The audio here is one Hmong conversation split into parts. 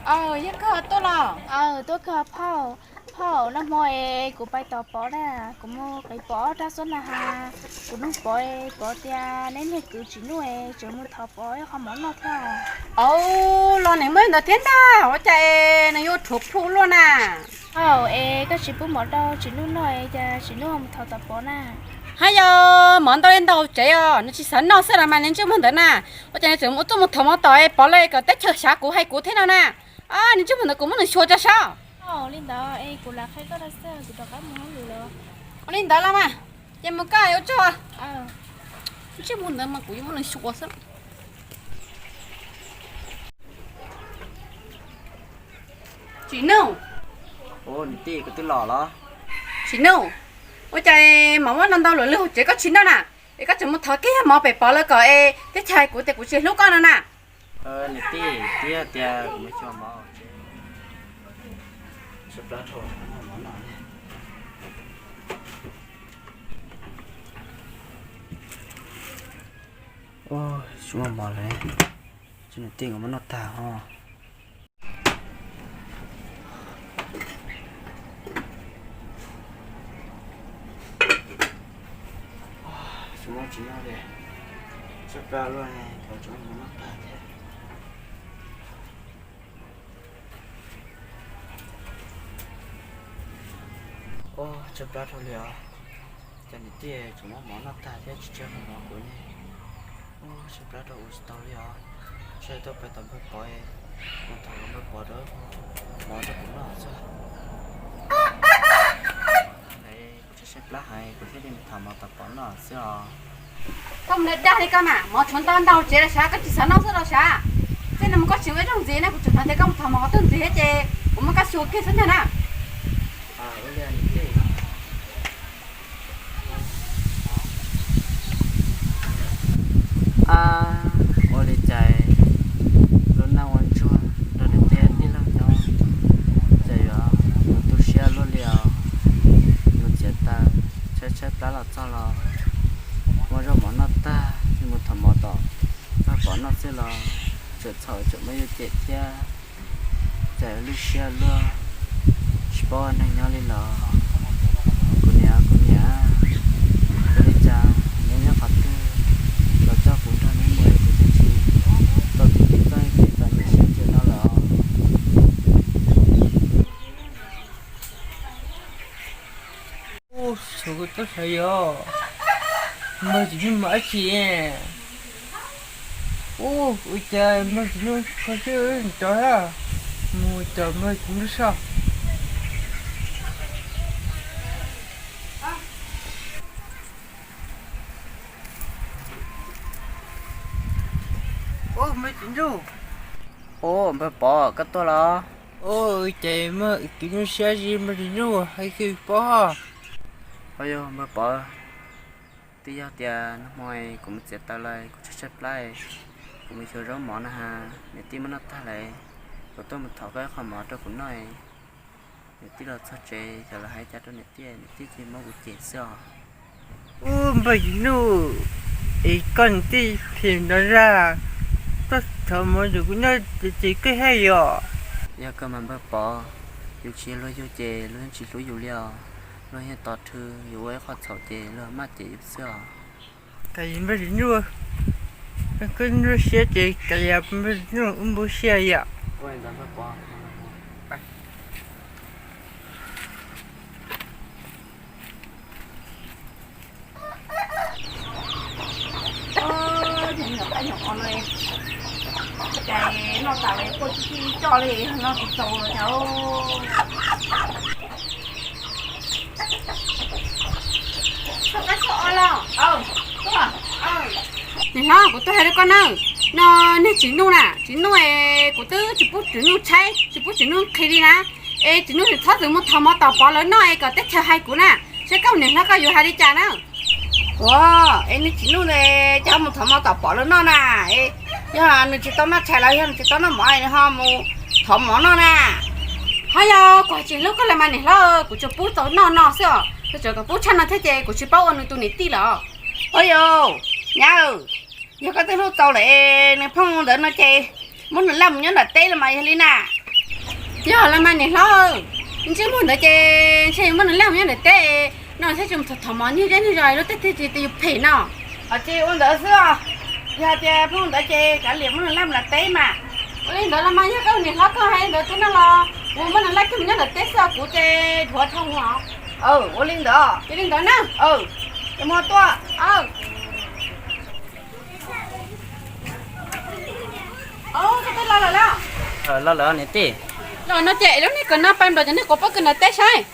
Aw, yog koj tuaj los? Aw, tuaj kawg phauj. Phauj, nag hmo es kuv pais tom Pov na, kuv mus qiv Pov ob rab xub na has, kuv nug Pov, Pov tias neb niag kwv Tsim Nuj es tseem mus thov Pov ib qho mov noj thiab. Aw, los nws muaj ntawd thiab ntag, ua cas nws yuav rhuav plhu luaj na? Phauj, es koj tsis pub mov rau Tsim Nuj noj es cas Tsim Nuj mus thov tom Pov na? Haj yog mov ntau li ntau tsev os, nws tsis xav noj xwb los mas nws ntsej muag ntawd na. Ua cas nws tseem tuaj mus thov mov tom Pov lawm kom teb chaws xyav kuv hais kuv thiab no na. Nws ntsej muag ntawd kuv muab nws xyuas tso saib. Li ntawd es kuv lam qhia koj xwb, kuv rov qab mus hauj lwm lawm. Ua li ntawd los mas, ces mus koj ua tsaug. Ntsej muag ntawd mas kuv yuav muab nws xyuas xwb. Tsim Nuj. Niam tij, koj twb los los? Tsim Nuj, ua cas mov muab ntau ntau luaj li hauv tsev koj tsis noj na? Es koj tseem mus thov kiag mov pem Pov lawm kom es teb chaws hais kuv tias kuv tsis hlub koj no na. Niam tij, twb yog tias kuv mus xyuas mov hauv tsev. Tsis muaj mov lawm, niam tij nkawd muab noj tag os. Tsis muaj tsis noj li, tshaib plab luaj, nkawd tseem muab mov noj tag thiab. Tshaib plab dhau li os, cas niam tij tseem muab mov noj tag thiab tsis tseg mov kuv ne. Tshaib plab dhau ua tsis tau li os, ntshe tuaj pem tom npawg Pov, mus thov npawg Pov rau mov rau kuv noj xwb. Kuv tshaib plab heev kuv thiaj li mus thov mov tom Pov noj xwb os. Koj mus dag li koj mas, mov tshuav ntau ntau tsev los sav, koj tsis xav noj xwb los sav. Tej no mus koj tsis ua ib zaug ntxiv na, kuv tseem hnov tias koj mus thov mov qhov twg ntxiv thiab ces kuv muab koj xyuas kiag xwb ntag na. Ua li cas lub neej ua ntsuag nrog niam tij tij laug nyob, cas yuav mus tu siab luaj li os. Mus txiav taws, tshaib tshaib plab los txog los muab zaub mov noj tag, mus thov mov tom npawg Pov noj xwb los tseem txhaum tseem muab yus cem thiab. Cas yuav lwj siab luaj, tsis paub ua neeg nyob li los. Kuv niam, kuv niam, ua li cas neb nyob qhov twg los coj kuv nrog neb mus es kuv twb tsis tau tiv teb txoj kev txom nyem siab ntsws no los. Ub, xyov kuv twb xav yog npawg Tsim Nuj mus dab tsi. Ub, ua cas npawg Tsim Nuj kho siab rov mus caum npawg Tsim Nuj soj. Ub, npawg Tsim Nuj. Ub, npawg Pov, koj tuaj los? Ub, ces npawg Tsim Nuj siab zis npawg Tsim Nuj hais kiag paub. Au yog npawg Pov, twb yog tias nag hmo kuv mus txiav taws los kuv tshaib tshaib plab, kuv mus xyuas zaub mov na has, niam tij muab noj tag lawm, kuv tuaj mus thov koj ib qho mov rau kuv noj. Niam tij los txog tsev xyov lawv hais cas rau niam tij, niam tij cia li muab kuv cem xwb os. Ub, npawg Tsim Nuj, es koj niam tij phem nrov zaj, tuaj thov mov rau kuv noj ces koj hais yom. Yog kawg mas npawg Pov, yus tsis yog luag yug ces luag yeej tsis hlub yus li os, luag yeej tos rhw yus ua ib qho txhaum ces luag maj cem yus xwb os. Koj npawg Tsim Nuj, koj nruab siab ces koj npawg Tsim Nuj ua npau siab yom. Nyuam qaj nyuam qos no, cas noj tas lawm quaj tib tib coj li no tsis tau los cas. Niam hlob, kuv tuaj hais rau koj na, no niag Tsim Nuj na, Tsim Nuj es kuv twb tsis pub Tsim Nuj tshaib, tsis pub Tsim Nuj nqhis li na, es Tsim Nuj tseem txhob txwm mus thov mov tom Pov lawv noj es kom teb chaws hais kuv na, saib koj niam hlob koj yuav hais li cas na. Ua, es niag Tsim Nuj ne, cas mus thov mov tom Pov lawv noj na? Yog nws tsis tau noj tshais los yog nws tsis tau noj mov nws ho mus thov mov noj na? Ho yog kuv hais tsis hlub koj lawm mas niam hlob, kuv tsuas pub tau noj no xwb os, tsuas kom pub tshaj no thiab ces kuv tsis paub ua nws tus niam tij lawm. Ua yog, nyab, yog koj twb hlub tau lawm es nws phooj ntawd no ces muab nws laj mus nyob nram teb los mas yog li na. Yog los mas niam hlob, ntsej muag ntawd ces ntshe yuav muab nws laij mus nyob ntawm teb no, saib tsis mus thov thov mov nyiag zeb nyiag zos lub teb twg tsis tias yus phem no. Tsis ua ntawd xwb os, yog tias pheej ntawd ces kav liam muab nws laij mus nram teb mas. Ua li ntawd los mas yog koj niam hlob koj hais li ntawd tiag no los kuv muab nws laij kiag mus nyob nram teb xwb os, kuv ces dhuav dhau mus os. Ua li ntawd, cia li ntawd na. Ces mus tuaj. Los lawm niam tij. Los no ces lub niag kawm no pais nplawm cov niag quav pob kws nram teb saib.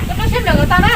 Koj tuaj saib nplawm kom tau na.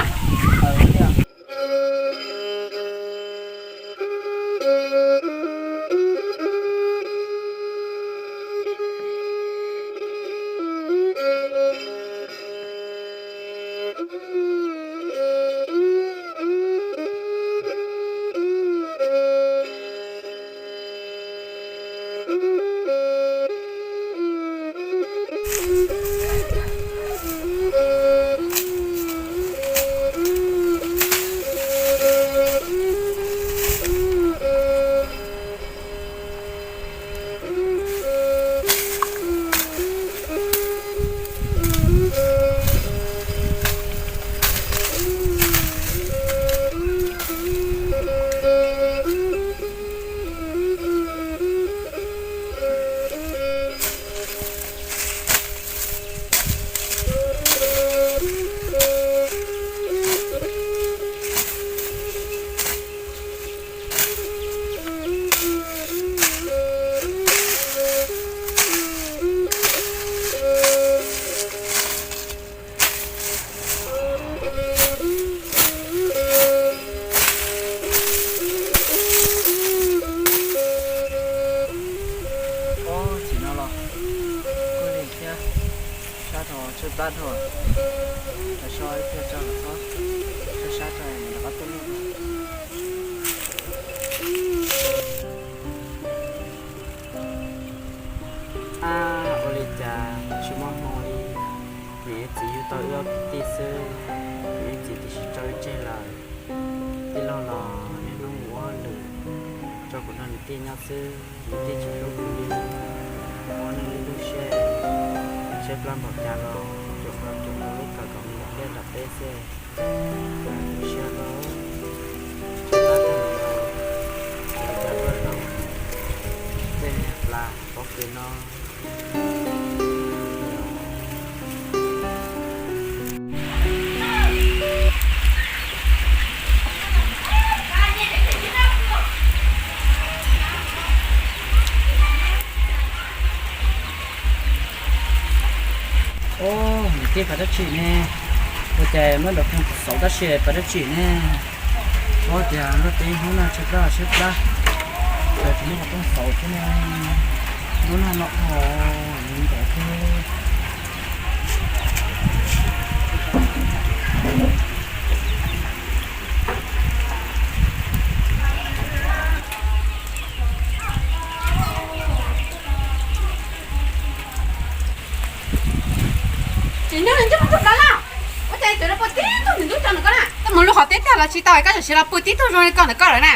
Tsis no los kuj li thiab, sab rau tshaib plab dhau, rau so ib pliag tso los txhob sab sab rau rov qab tuaj luaj. Ab, ua li cas tsis muaj hmoo li, niam txiv yug tau wb ob kwv tij xwb, niam txiv twb sib tso wb tseg lawm. Tij laug los niaj hnub mus ua lwm, tso kuv nrog niam tij nyob xwb, niam tij tsis hlub kuv li. Ua neej ib ntuj seb, tshaib plab npaum cas los cuam qhov cuam lub kawm kom mus nram liaj nram teb xwb. Kuv siab rau, tshaib plab tag nrho, ua cas tuaj zoo tej niag plas pob kws no. Niam tij, pab dab tsi ne? Ua cas muab nram khoom xauv tab sis pab dab tsi ne? Ua tias luaj teb hnub no tshaib plab tshaib plab, cas tsis muaj qhov rooj xauv thiab ne? Hnub no no ua li ntawd thiab. Tsis nyob li ntsej muag nraug plab lawm, ua cas cov no pw tib tug ntawm ntug tso ntawm koj na? Koj mus luaj qhov teb tag los tsis tau, koj tseem siv los pw tib tug zoo li koj ntawm koj lawm na.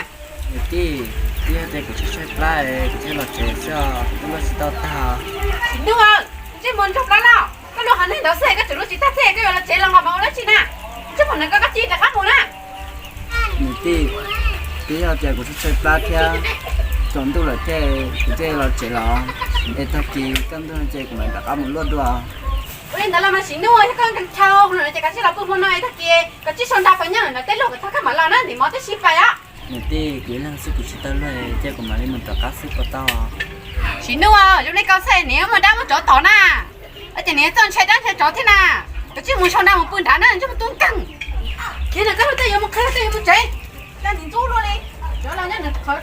Niam tij, twb yog tias kuv tshaib tshaib plab es kuv thiaj los tsev xwb os, kuv twb luaj tsis tau tag. Tsis nyob, ntsej muag nraug plab lawm, koj luaj qhov neeg ntawd xwb koj tseem luaj tsis tag thiab koj yuav los tsev los nqa mov ua dab tsi na? Ntsej muag ntawd koj, koj cia li rov qab mus na. Niam tij, twb yog tias kuv tshaib tshaib plab thiab, tsaus ntuj lawm thiab kuv thiaj los tsev los, es tag kis kaj ntug ces kuv mam rov qab mus luaj dua. Ua li ntawd los mas Sim Nuj, yog koj nkees dhau no ces koj cia li los pw hmo no es tag kis koj cia li sau nra pais nyob ntawm tej luag kom tag koj mam los na, ntim mov tib si pais os. Niam tij, kuv ib leeg xwb kuv tsis tau luag, cia kuv mam li mus rov qab xwb puas tau? Sim Nuj, zoo li koj xwb niam muaj dab muaj tsov tom na, ces niam txawj ntshai dab ntshai tsov thiab na. Koj cia li mus sau nra mus pw nrad na, ntsej muag tub nkeeg. Khiav na, koj luag tej yuav mus, koj luag tej yuav mus tsev. Koj nim ntxub luaj li, cov laus nyob nws qhov,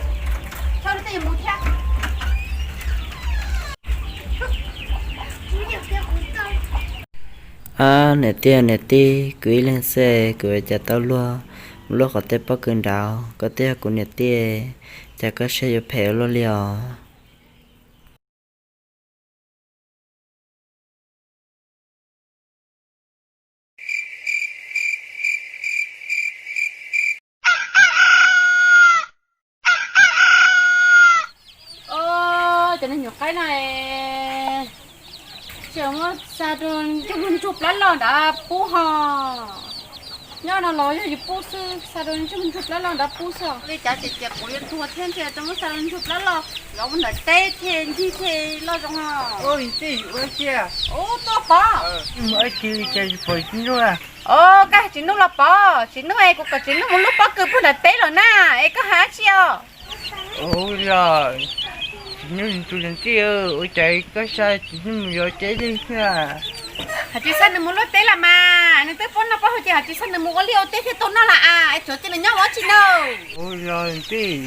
koj luag tej yuav mus thiab. Ab, niam tij, niam tij, kuv ib leeg xwb kuv cas tau luag, mus luaj qhov tej pob kws nrad, koj twb yog kuv niam tij, cas koj siab yuav phem ua luaj li os. Os, Cov nyuam qaib no es tseem muab xa rau ntsuj ntsuag plab loj nrad pub ho. Nyob no los yog yus pub xwb, xa rau ntsuj ntsuag plab loj nrad pub xwb. Li cas ces tias kuv yuav tuag thiab ntshe tau muab xa rau ntsuj plab loj, yov mus ntawm teb thiaj ncig thiaj loj zoo ho. Ua li ntawd ua cia. Ub, tuaj pov. Mus ua dab tsi li cas tsis pom Tsis Nuj a? Os, koj hais Tsis Nuj los pov, Tsis Nuj es kuv kom Tsis Nuj mus lub pob kws puag nram teb lawm na, es koj hais dab tsi os? Ua li, Tsis Nuj tus txiv tij, ua cas koj xa Tsis Nuj mus yov teb li thiab? Hais tsis xa nws mus luaj teb los mas, nws twb pab noj pab haus ces hais tsis xa nws mus ua liaj ua teb thiaj tau noj los as, es tsuav cia nws nyob ua dab tsi no. Ua li tij,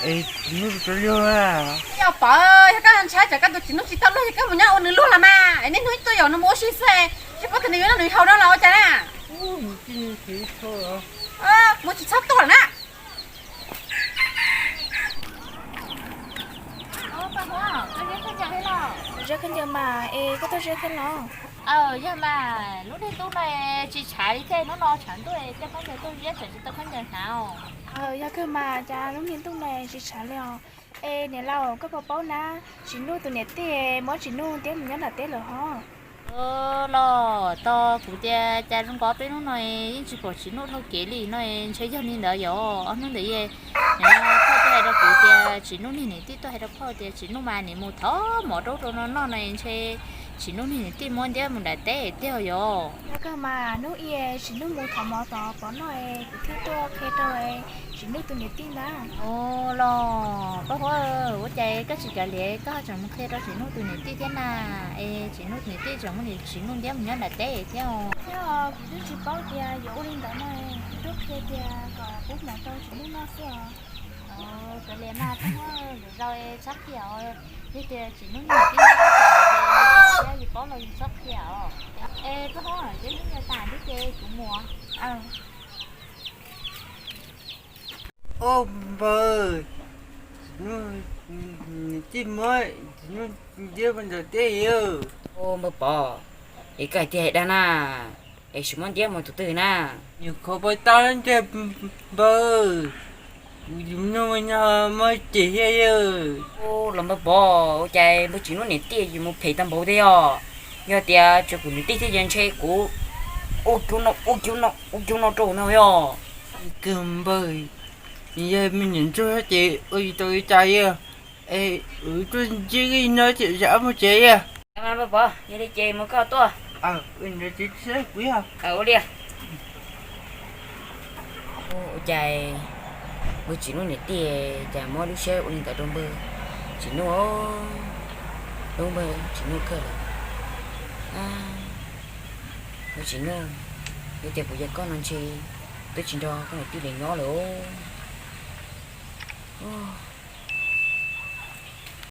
es Tsis Nuj tus luag a? Yog pov, yog koj ntshai tsam koj tus Tsis Nuj tsis tau luag ces koj mus nyob ua nws luag los mas, es niaj hnub ib tuaj yaum nws mus ua si xwb, tsis paub tias nws yuav noj nws haus no los ua cas na. Mus tsis txhob tuaj lawm na. Ziab khaub ncaws mas es koj tuaj ziab thiab los? Yog mas, lub niag ntuj no tsis tshav li thiab, hnub no tshav ntuj coj khaub ncaws tuaj ziab tseem tsis tau khaub ncaws hnav. Yog kawg mas, cas lub niag ntuj no tsis tshav li os. Es niam laus, koj puas paub na, Tsis Nuj tus niam tij muab Tsis Nuj ntiab mus nyob nram teb lawm hos. Los tau kuv tias cas zoo nkauj peb hnub no yeej tsis pom Tsis Nuj dhau kev li no, ntshe yog li ntawd yom. Ob hnub ntawd phauj tuaj hais rau kuv tias Tsis Nuj niag niam tij tuaj hais rau phauj tias Tsis Nuj mas nim mus thov mov rau rau no noj no, ntshe Tsis Nuj niag niam tij muab ntiab mus nram teb tiag yom. Yog kawg mas, hnub ib Tsis Nuj mus thov mov tod pov noj es kuv thiaj tuaj qhia rau Tsis Nuj tus niam tij ntag. Ua los Paj Huab, ua cas koj tsis kav liam koj ho tseem mus qhia rau Tsis Nuj tus niam tij thiab na? Es Tsis Nuj tus niam tij tseem muab Tsis Nuj ntiab mus nyob nram teb thiab os. Thiab os, kuv twb tsis paub tias yuav ua li ntawd no, kuv twb qhia tias kom pub mov rau Tsis Nuj noj xwb os. Kav liam mas Paj Huab, zaum no txhob qhia os. Yog tias Tsis Nuj niam tij thiab yus paub los yus txhob qhia os. Es Paj Huab, ces hnub no tas thiab ces kuv mus. Ua npawg, Tsis Nuj niam tij muab Tsis Nuj ntiab mus nram teb. Ua npawg Pov, es koj hais tias hais dag na, es tsis muab ntiab mus tus twg na? Nyuam qhuav pov tau ntag npawg, yus mloog no muab cem thiab. Ua los npawg Pov, ua cas npawg Tsis Nuj niam tij yus mus phem tau npaum thiab yog? Yog tias tsuas kuv niam tij thiab ces ntshe kuv ua kiag no, ua kiag no, ua kiag no rau no yog. Kawg npawg, yog me nyuam ntsuag ces ua tsis tau li cas yog. Es wb tuaj ntsib no ces zam mus tsev yog. Npawg Pov, yog li ces mus koj tuaj. Ua li. Ua cas npawg Tsis Nuj niam tij cas muab lub siab ua li ntawd rau npawg Tsis Nuj, hlub npawg Tsis Nuj kawg lawm. Npawg Tsis Nuj, yog tias kuv yog koj no ntshe twb tsis nrog koj niam tij lawv nyob lawm os.